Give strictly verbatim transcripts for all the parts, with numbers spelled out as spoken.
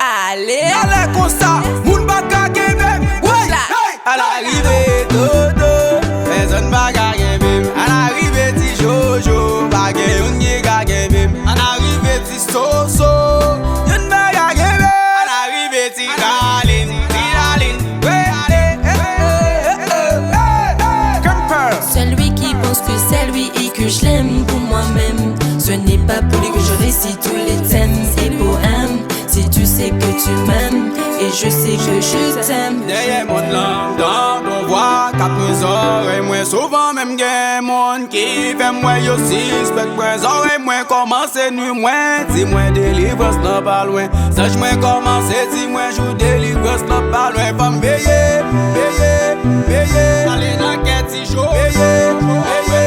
Ale. Alè konsa, moun pa ka kenbe m. Woy! Hey! Alarive Toto, pèsonn pa ka kenbe m. Alarive Ti Jojo, pa gen youn ki ka kenbe m. Alarive Ti Soso, youn pa ka kenbe m. Alarive Ti Kalin, Ti Kalin, wi, ale. Celui qui pense que c'est lui et que je l'aime pour moi-même, ce n'est pas pour lui que je récite tous les thèmes et poèmes. Si tu sais que tu m'aimes et je sais que je t'aime. Dèyè mond lan, m tann yon vwa k ap nan zòrèy mwen. Souvan menm gen moun ki fè m wè yo sispèk mwen. Zòrèy mwen kòmanse nwi mwen, di mwen delivrans lan pa lwen. Zanj mwen kòmanse di mwen jou delivrans lan pa lwen. Fò m veye, veye, veye. Ale nan kè Ti Jo, veye, veye.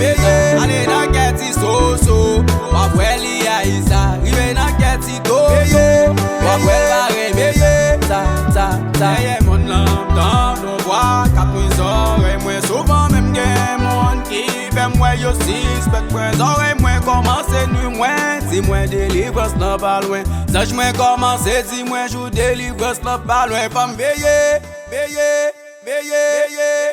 Veye, ale nan kè Ti Soso. W ap wè li a Isa, rive nan kè Ti Tito, w ap wè l pa renmen sa, sa, sa. Dèyè mond lan, m tann yon vwa k ap nan zòrèy mwen. Souvan menm gen moun ki fè m wè yo sispèk mwen. Zòrèy mwen kòmanse nwi mwen, di mwen delivrans lan pa lwen. Zanj mwen kòmanse di mwen jou delivrans lan pa lwen. Fò m veye, veye, veye, veye.